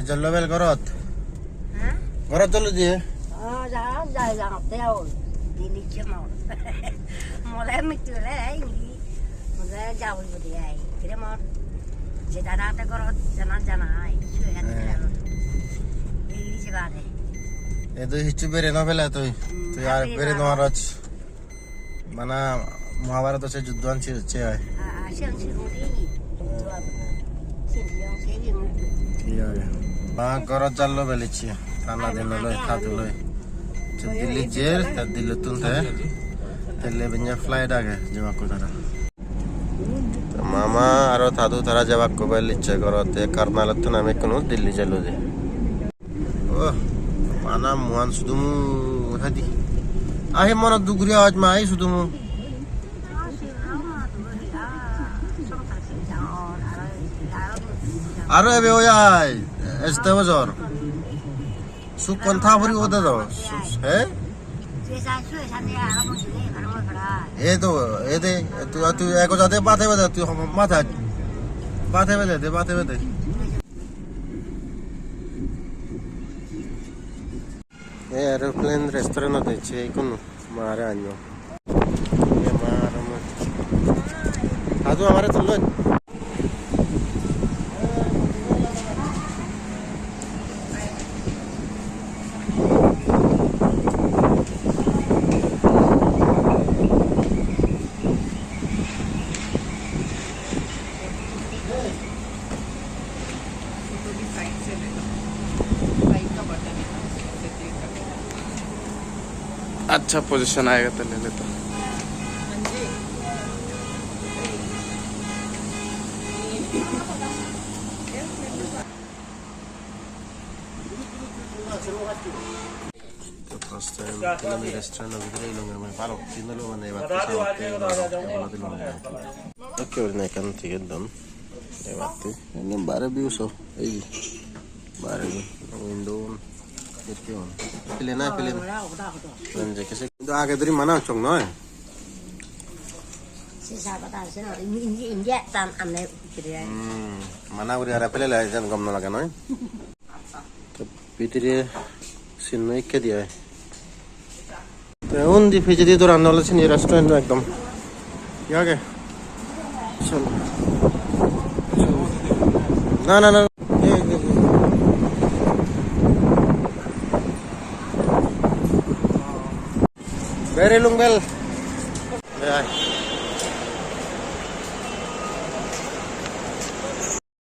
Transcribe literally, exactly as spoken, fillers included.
Jollo bel gorot? Ha? Gorot jollo diye? Oh, ja, ja, ja, te o. Dini chemo. Mole mitu le, indi. Mole ja oi bodi ai. Kire mor. Je dada te gorot jana jana ai. Sue ga te. Eh. Ei je bade. E do hichu bere no bela tui. Hmm, tui ar bere no aroch. Bana Mahabharot se juddho an se, se ai. Ah, ah, siyan sigun ni. Juddho an. Siyan siyan siyan. Thik age. Ba gorot jallo belicche. Tana din loi, thadu loi. Se Delhi jer, ta Delhi tun te. Tele benya flight age, jebakko tara. Mama aro thadu tara jebakko belicche gorot, te Karnal tun ami ekkunu Delhi jalloi de. Oh, bana muan sudumu hadi. Ahi mona duguri aaj ma ai sudumu. Aro ebe oi ai, este bojor. Sukkon tha puri ode do. He? Edo, ede, tu, tu ego jade bate bade, tu homo matha. Bate bade, de bate bade. Ei aeroplane restaurant-ot ecche ikkunu mare anyo. Ei ma aro ma. Adu amare tulloi. अच्छा पोजीशन आएगा तो ले लेता। To first time, ami restaurant-o bidire elong, ami balok din olo mane ebatte sabotte elong, ebeladi elong. Ekke gurine ekkan ticket don ebatte. Ene bare view so, ei bare view, window-un, gate-un. Plane ai, plane. Plane jekke se, hintu age duri mana hocchok noi. Se sabot ase no, indi, indi, indi ekkan ame bidire ai. Hmm, mana guri ara plane ai jen gom no lage noi. Te bidire sinno ikke di ai. Te undi pijedi doran ole sini restaurant ekdom. Hi age? Chol. Chol. Na, na, na. Ye, ye, ye. Very long bell. Ye, ai.